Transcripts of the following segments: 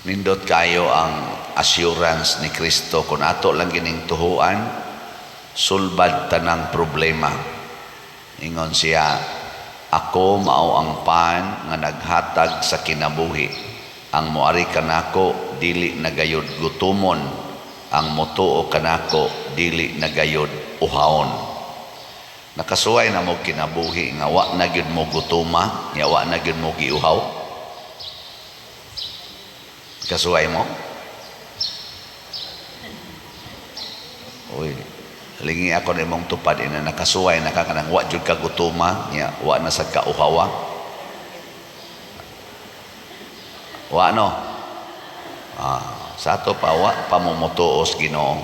Nindot kayo ang assurance ni Kristo kung ato lang gining tuhuan, sulbad tanang problema. Ingon siya, "Ako mao ang pan nga naghatag sa kinabuhi. Ang moari kanako dili na gayod gutumon, ang motuo kanako dili na gayod uhawon." Nakasuway na mo kinabuhi nga wa na gyud mo gutuma, nga wa na gyud mo giuhaw? Kasuway mo? Uy, lingi ako na imong tupad ina, nakasuway na ka kanang wa jud ka gutuma, nya wa na sad ka uhawa? Wa no? Sa ato pa wa pa mo motuos Ginoo.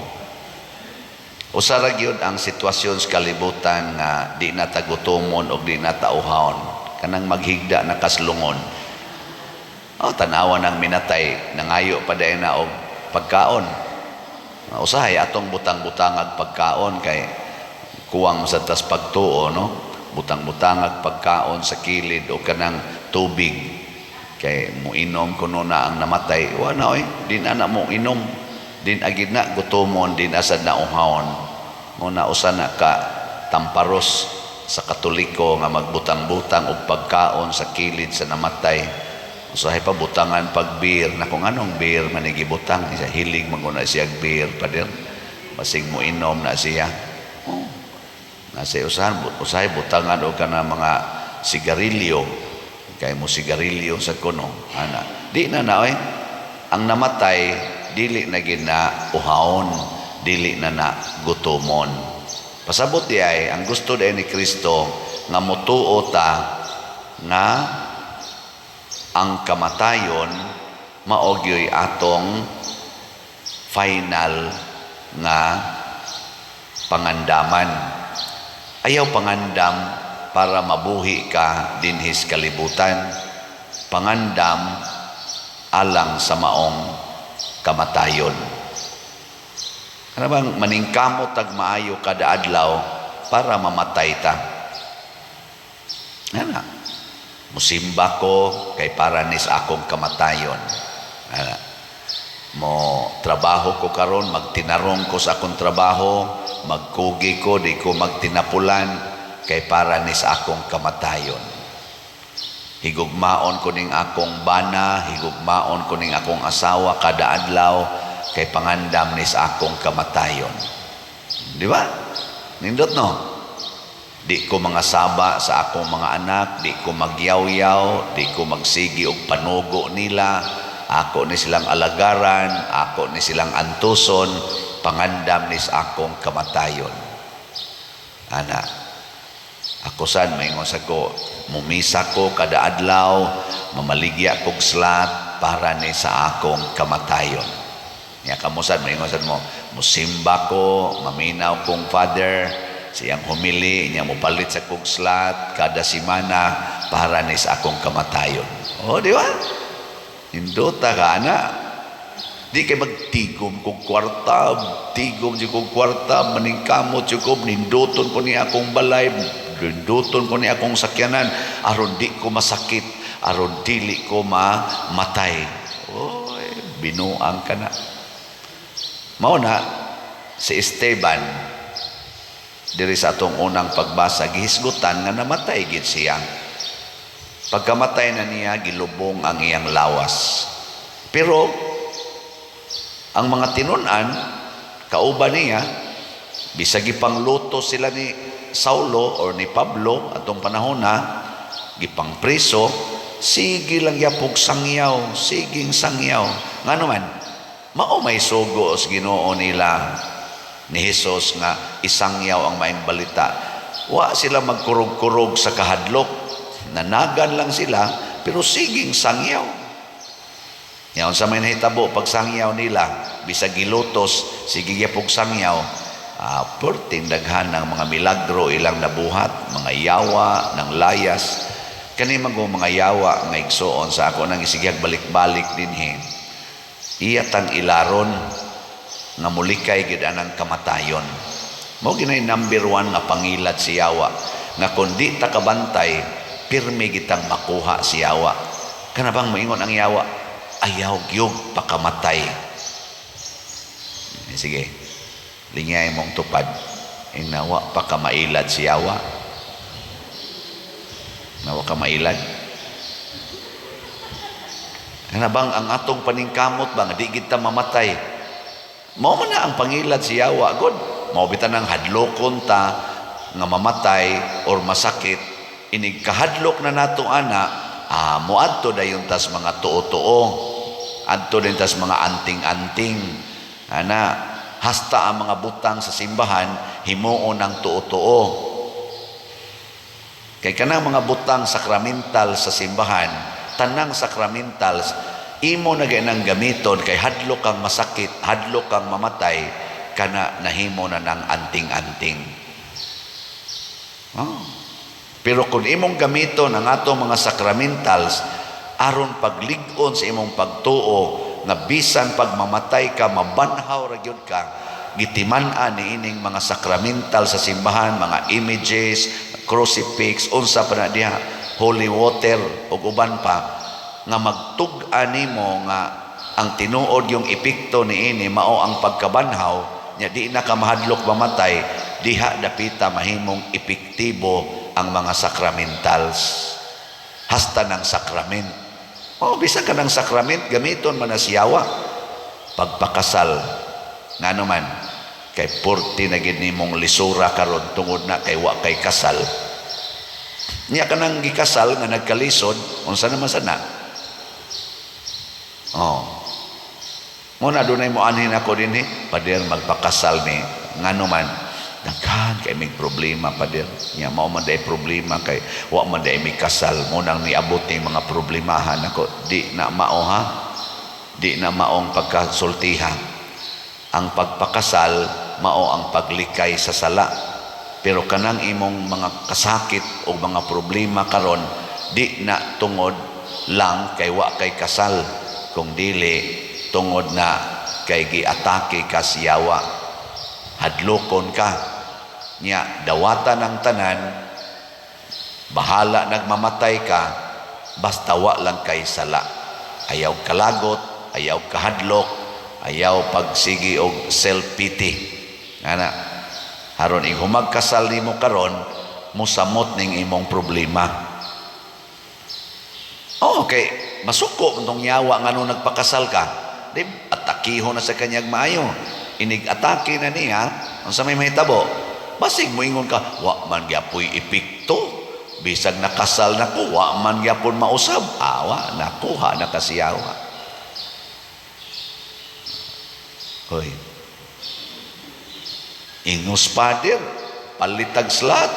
Usa ra gyud ang sitwasyon sa kalibutan nga di na ta gutomon og di na ta uhawon, kanang maghigda na kaslungon. Oh, tanawa nang minatay, nangayo pa dayon na og pagkaon. Usahay atong butang-butangag pagkaon kay kuwang sa tas pagtuo, no? Butang-butangag pagkaon sa kilid o kanang tubig kay muinom kuno na ang namatay. Wa na oy, di na na mo inom. Din agid na gutomon, din asad na uhawon. Mo na usa na ka tamparos sa Katoliko nga magbutang-butang og pagkaon sa kilid sa namatay. Usahay pa butangan pag beer na kung anong beer man gibutang, isa hilig man na siya beer, pader. Basig mo inom na siya. Oh. Nasa usahan, usahay butangan og kana mga sigarilyo kay mo sigarilyo sa kuno ana. Di na na oy. Ang namatay dili na gid na uhawon, dili na na gutomon. Pasabot di ay ang gusto di ni Kristo nga motuo ta nga ang kamatayon mao gyoy atong final nga pangandaman. Ayaw pangandam para mabuhi ka dinhis kalibutan. Pangandam alang sa maong kamatayon. Ano bang maningkamot tag maayo kada adlaw para mamatay ta? Ano? Musimba ko kay para nis akong kamatayon. Ano? Mo trabaho ko karon, magtinarong ko sa akong trabaho, magkugi ko, di ko magtinapulan kay para nis akong kamatayon. Higugmaon ko ning akong bana, higugmaon ko ning akong asawa kada adlaw kay pangandam nis akong kamatayon. Di ba? Nindot no? Di ko mga saba sa akong mga anak, di ko magyawyaw, di ko magsigi og panugo nila, ako ni silang alagaran, ako ni silang antuson, pangandam nis akong kamatayon. Ana, ako san, maingon sa ko, mumisa ko kada adlaw, mamaligya kog slat para ni sa akong kamatayon. Nya kamo sad, maingon sad mo, musimba ko, maminaw kong father, siyang humili, niya mopalit sa kog slat kada simana para ni sa akong kamatayon. Oh, di ba? Indota ka, ana. Di kay magtigom kog kwarta, tigom di kog kwarta, maningkamot jud ko, ninduton ko ni akong balay, ninduton ko ni akong sakyanan, aron di ko masakit, aron dili ko mamatay. Oy, binuang ka na. Mao na si Esteban diri sa atong unang pagbasa, gihisgutan nga namatay gid siya. Pagkamatay na niya, gilubong ang iyang lawas. Pero ang mga tinun-an kauban niya, bisag gipangluto sila ni Saulo or ni Pablo atong panahon na gipangpriso, sige lang yapog sangyaw, siging sangyaw. Ngano man, mao may sugo sa Ginoo nila ni Jesus nga isangyaw ang maayong balita. Wa sila magkurog-kurog sa kahadlok. Nanagan lang sila, pero siging sangyaw. Yaon sa may nahitabo pag sangyaw nila, bisag gilutos, sige gyapog sangyaw, perting daghan ng mga milagro ilang nabuhat, mga yawa ng layas. Kani man mga yawa nga igsuon sa ako nang isigyag balik-balik dinhi. Iya tang ilaron nga mulikay gid anang kamatayon. Mao ginay number 1 nga pangilad si yawa nga kun di ta kabantay, pirmi gitang makuha si yawa. Kana bang moingon ang yawa? Ayaw gyud pakamatay. Eh, sige, lingay mong tupad. Inawa pa ka mailad sa yawa. Nawa ka mailad. Kana bang ang atong paningkamot ba nga di gid ta mamatay? Mao man na ang pangilad sa yawa god. Mao bitan ang hadlokon ta nga mamatay or masakit, inig kahadlok na nato ana, moadto dayon tas mga tuo-tuo. Adto din tas mga anting-anting. Ana, hasta ang mga butang sa simbahan himuon ng tuo-tuo. Kay kanang mga butang sakramental sa simbahan, tanang sacramentals imo na nang gamiton kay hadlok kang masakit, hadlok kang mamatay, kana nahimo na ng anting-anting. Oh. Pero kung imong gamiton ang atong mga sacramentals aron paglig-on sa imong pagtuo nga bisan pag mamatay ka, mabanhaw ra gyud ka, gitiman-an ni ining mga sakramental sa simbahan, mga images, crucifix, unsa pa na diha, holy water ug uban pa, nga magtug-an nimo nga ang tinuod yung epekto niini mao ang pagkabanhaw nya, di na ka mahadlok mamatay, diha dapita mahimong epektibo ang mga sacramentals, hasta ng sakrament. Oh, bisan ka ng sakrament, gamiton man na siyawa pagpakasal. Ngano man? Kay purti na gid nimong lisura karon tungod na kay wa kay kasal. Nya kanang gikasal nga nagkalisod, unsa naman sana? Oh. Mo na dunay mo anhin ako dinhi, "Pader, magpakasal ni." Ngano man? "Daghan kay may problema, pader." Nya mao man day problema kay wa man day may kasal mo nang niabot ning mga problemahan ako. Di na mao, ha. Di na maong pagkasultiha. Ang pagpakasal mao ang paglikay sa sala. Pero kanang imong mga kasakit o mga problema karon, di na tungod lang kay wa kay kasal, kung dili tungod na kay giatake ka siyawa, hadlokon ka. Nya dawatan ang tanan, bahala nagmamatay ka, basta wa lang kay sala. Ayaw kalagot, ayaw kahadlok, ayaw pagsigi og self pity ana. Haron ig humagkasal nimo karon, musamot ning imong problema. Oh, okay, masuko tong yawa ngano nagpakasal ka. Di atakiho na sa kanyag maayo. Inig atake na niya, unsa may mahitabo? Basig moingon ka, "Wa man gyapoy epekto. Bisag nakasal na ko, wa man gyapon mausab." Awa, nakuha na kasiyawa. Hoy. Ingos, "Pader, palitag slot."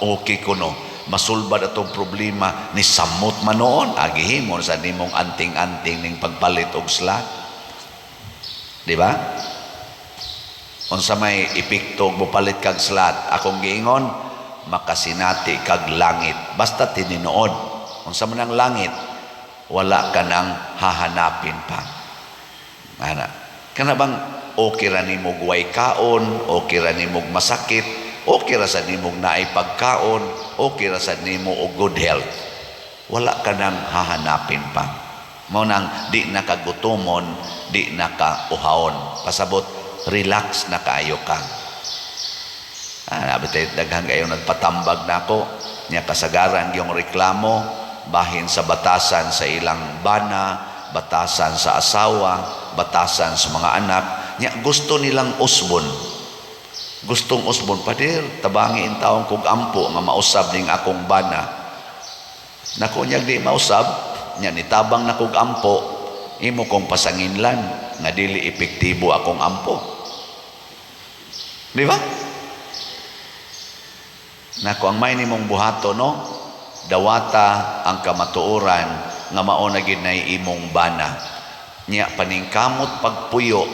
Okay kuno. Masulbad atong problema ni samot man noon. Agihimon sa nimong anting-anting ning pagpalit og slot. Di ba? Unsa may epekto og mopalit kag slot? Akong giingon, makasinati kag langit. Basta tininood. Unsa man ang langit? Wala ka nang hahanapin pa. Ana. Kana bang okay ra nimo way kaon, okay ra nimo masakit, okay ra sa nimog naay pagkaon, okay ra sa nimo og good health. Wala ka nang hahanapin pa. Mao nang di na ka gutomon, di na ka uhawon. Pasabot, relax na kaayo ka. Ah, bitay daghan kayo nagpatambag nako nya, kasagaran yung reklamo bahin sa batasan sa ilang bana, batasan sa asawa, batasan sa mga anak. Nya gusto nilang usbon. Gustong usbon, "Pader, tabangi in taon kog ampo nga mausab ning akong bana." Nako, nya di mausab, nya nitabang na kog ampo, imo kong pasanginlan nga dili epektibo akong ampo. Di ba? Nako, ang may nimong buhato, no, dawata ang kamatuoran nga mao na gid nay imong bana. Nya paningkamot pagpuyo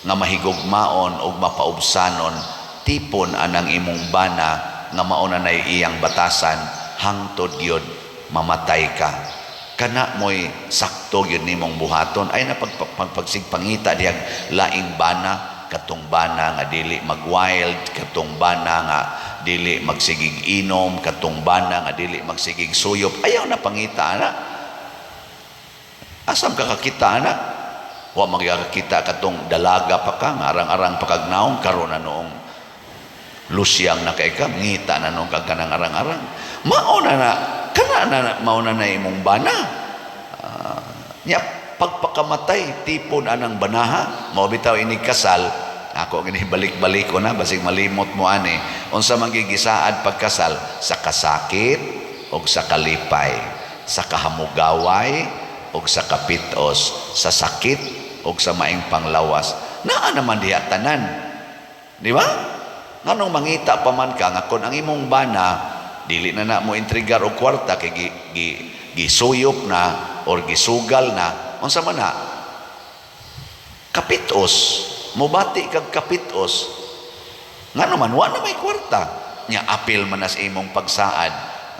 nga mahigugmaon ug mapaubsanon, tipon anang imong bana nga mao na nay iyang batasan hangtod gyud mamatay ka. Kana mo'y sakto gyud nimong buhaton. Ay na pagsigpangita diyag laing bana, katong bana nga dili mag-wild, katong bana nga dili magsigig inom, katong bana nga dili magsigig suyop. Ayaw na pangita na. Asam ka kakita ana? Wa magkakita katong dalaga pa ka, nga arang-arang pa kag naong, karon na noong lusyang na kay ka, ngita na noong kag kanang arang-arang. Mao na na, kana na, mao na na imong bana. Nya, pagpakamatay, tipon anang banaha, mao bitaw inig kasal, ako gini balik-balik ko na, basig malimot mo ani, unsa man gigisaad pagkasal? Sa kasakit o sa kalipay, sa kahamugaway o sa kapitos, sa sakit o sa maing panglawas. Naa naman diha tanan. Di ba? Nganong mangita pa man ka nga kon ang imong bana dili na na mo intrigar og kwarta kay gisuyop na or gisugal na, unsa man na? Kapitos. Mobati kag kapitos. Ngano man wa na may kwarta. Nya apil man na sa imong pagsaad.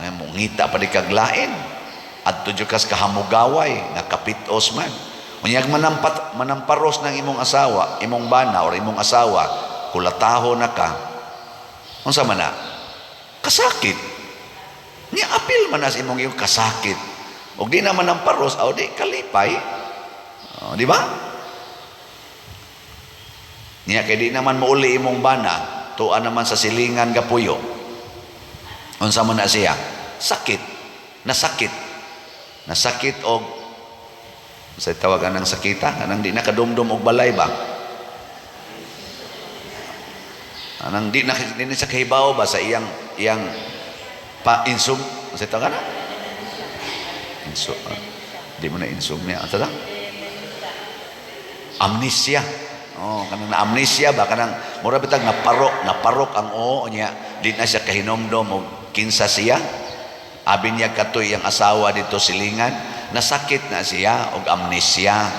Ay, mongita pa di kag lain. Adto jud kas kahamugaway nga kapitos man. Unyag manamparos ng imong asawa, imong bana or imong asawa, kulataho na ka. Unsa man na? Kasakit. Nya apil man na sa imong iyong kasakit. Og di na manamparos, aw di kalipay. Oh, di ba? Niya kay di naman mouli imong bana, tuan naman sa silingan gapuyo. Unsa man na siya? Sakit. Nasakit. Nasakit og sa tawag anang sakita, anang di nakadumdum og balay ba? Anang di na sa kahibaw ba sa iyang iyang pa insum sa tawag ana? Insum. Di mo na insomnia. Ano ta? Amnesia. Oh, kanang na amnesia ba, kanang mura bitag naparok, naparok ang oo niya, di na siya kahinomdom og kinsa siya. Abi niya katoy ang asawa dito silingan, nasakit na siya og amnesia.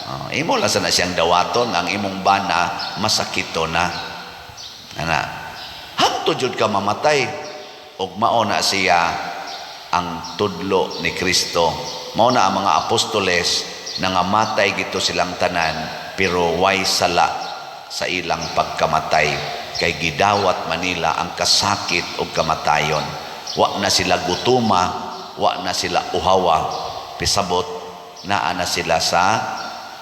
Oh, imo lang sa na siyang dawaton ang imong bana masakito na. Ana. Hangtod jud ka mamatay og mao na siya ang tudlo ni Kristo. Mao na ang mga apostoles, nangamatay gito silang tanan pero way sala sa ilang pagkamatay kay gidawat manila ang kasakit og kamatayon. Wa na sila gutuma, wa na sila uhawa, pisabot naa na sila sa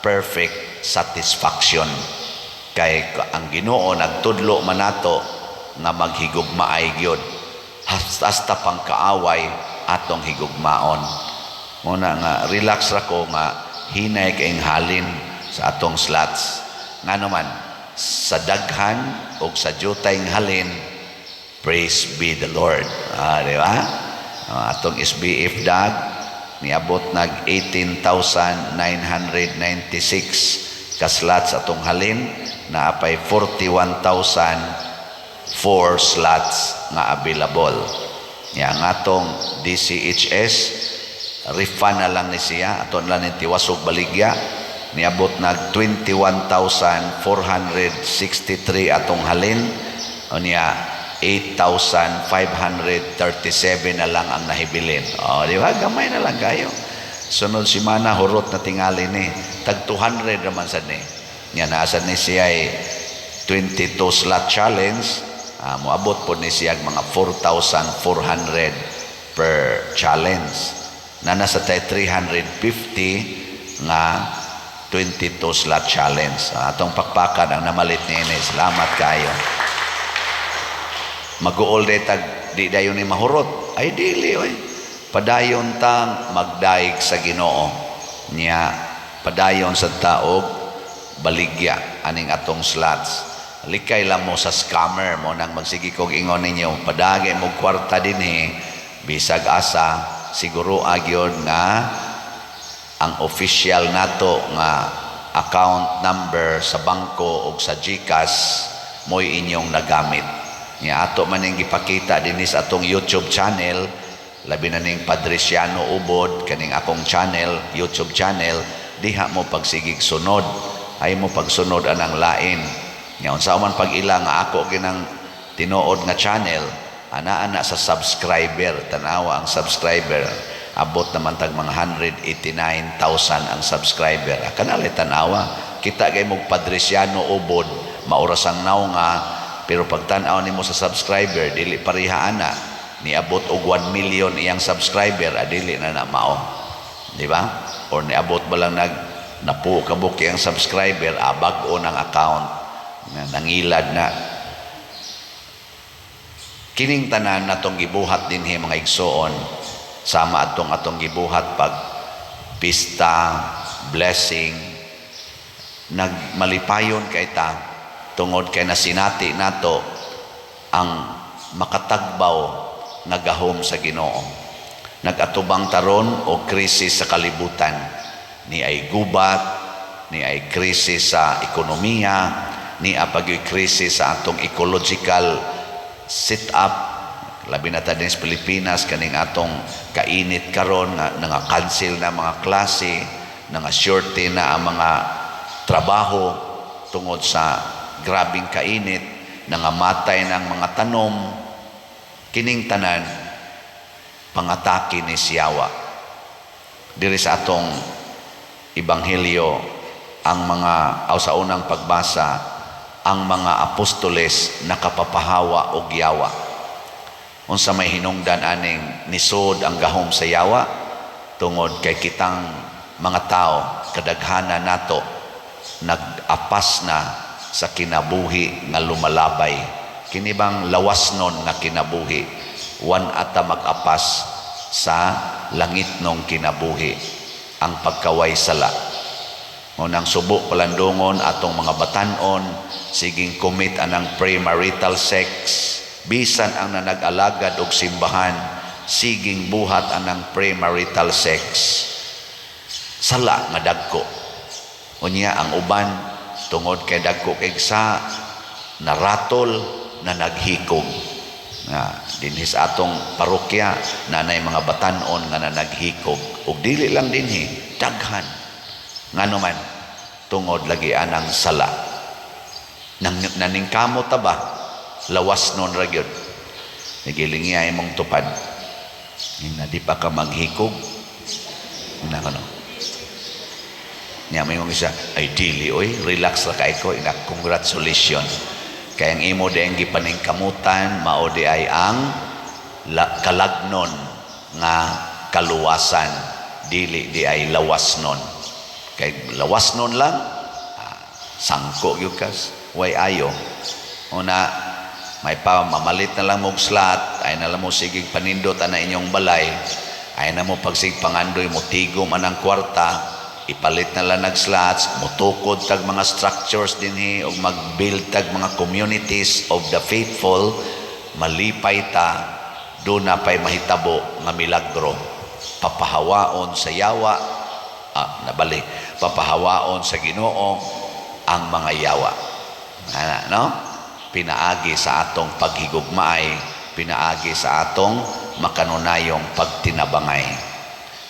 perfect satisfaction. Kay ang Ginoo nagtudlo man nato nga maghigugmaay gyud hasta pangkaaway atong higugmaon. Muna nga relax ra ko nga hinay kaing halin sa atong slots. Ngano man sa daghan og sa jutay halin, praise be the Lord. Di ba? Atong SBF dag niabot nag 18,996 ka slots atong halin, naapay 41,004 slots nga available. Ya, ang atong DCHS, refund na lang ni siya, aton lang ni tiwasog baligya, niabot nag 21,463 atong halin, unya 8,537 na lang ang nahibilin. O, di ba? Gamay na lang kayo. Sunod simana, hurot na tingali ni. Tag 200 naman sad ni. Nga nasa ni siya ay 22 slot challenge. Moabot po ni siya mga 4,400 per challenge. Na nasa tayo 350 nga 22 slot challenge. Atong pakpakan ang namalit ni ini. Salamat kayo. Mag-uol day tag di dayon ni mahurot. Ay dili oy. Padayon tang magdaig sa Ginoo. Nya padayon sa taog baligya aning atong slots. Likay lang mo sa scammer mo nang magsige kog ingon ninyo, padagay mo kwarta dinhi bisag asa, siguro agyon nga ang official nato nga account number sa bangko o sa GCash mo'y inyong nagamit. Nga ato man ning gipakita dinhi sa atong YouTube channel, labi na ning Padriciano Ubod, kaning akong channel, YouTube channel, diha mo pagsigig sunod, ay mo pagsunod anang lain. Nga unsa man pag-ila nga ako ginang tinuod nga channel, ana-ana sa subscriber, tanawa ang subscriber, abot naman tag mga 189,000 ang subscriber. Kanalay tanawa, kita kay mo Padriciano Ubod, mauras ang naunga, pero pagtan-aw nimo sa subscriber, dili pareha ana. Niabot og 1 million iyang subscriber, adili na na mao. Di ba? Or niabot ba lang nag napuo ka buok ang subscriber, bag-o ng account nga nangilad na. Kining tanan natong gibuhat dinhi, mga igsoon, sama atong atong gibuhat pag pista, blessing, nagmalipayon kay ta tungod kay nasinati nato ang makatagbaw nga gahom sa Ginoo. Nagatubang taron og krisis sa kalibutan, ni ay gubat, ni ay krisis sa ekonomiya, ni apagyoy krisis sa atong ecological set-up, labi na ta din sa Pilipinas kaning atong kainit karon nga nga-cancel na mga klase, nga shorte na ang mga trabaho tungod sa grabing kainit, nangamatay ng mga tanom. Kining tanan pangatake ni siyawa. Diri sa atong ebanghelyo, ang mga aw sa unang pagbasa, ang mga apostoles nakapapahawa og yawa. Unsa may hinungdan aning nisod ang gahom sa yawa? Tungod kay kitang mga tao, kadaghanan nato nag-apas na sa kinabuhi nga lumalabay. Kini bang lawas nun nga kinabuhi, wan ata mag-apas sa langit nong kinabuhi, ang pagkaway sala. Nang subo palandungon atong mga batanon, siging commit anang premarital sex, bisan ang nanag-alagad og simbahan, siging buhat anang premarital sex. Sala nga dagko. Unya ang uban, tungod kay dagko kay sa naratol na naghikog. Nga dinhi sa atong parokya nanay mga batanon nga nanaghikog, ug dili lang dinhi, daghan. Ngano man? Tungod lagi anang sala. Nang naningkamot ta ba, lawas nun ra gyud. Nagilingi imong tupad na di pa ka maghikog na kano niya. May isa ay dili oy, relax ra kay ko. Ina, congratulations, kay ang imo di ang gipaningkamutan mao di ay ang kalagnon nga kaluwasan, dili di ay lawas nun. Kay lawas nun lang, sangko gyud kas way ayo. Una may pa mamalit na lang mo og slot, ay na lang mo sigig panindot ana inyong balay, ay na mo pagsig pangandoy mo tigom anang kwarta, ipalit na lang nag slots, motukod tag mga structures dinhi og mag-build tag mga communities of the faithful, malipay ta. Do na pay mahitabo nga milagro, papahawaon sa yawa, nabali, papahawaon sa Ginoo ang mga yawa. Ana, no? Pinaagi sa atong paghigugmaay, pinaagi sa atong makanunayong pagtinabangay.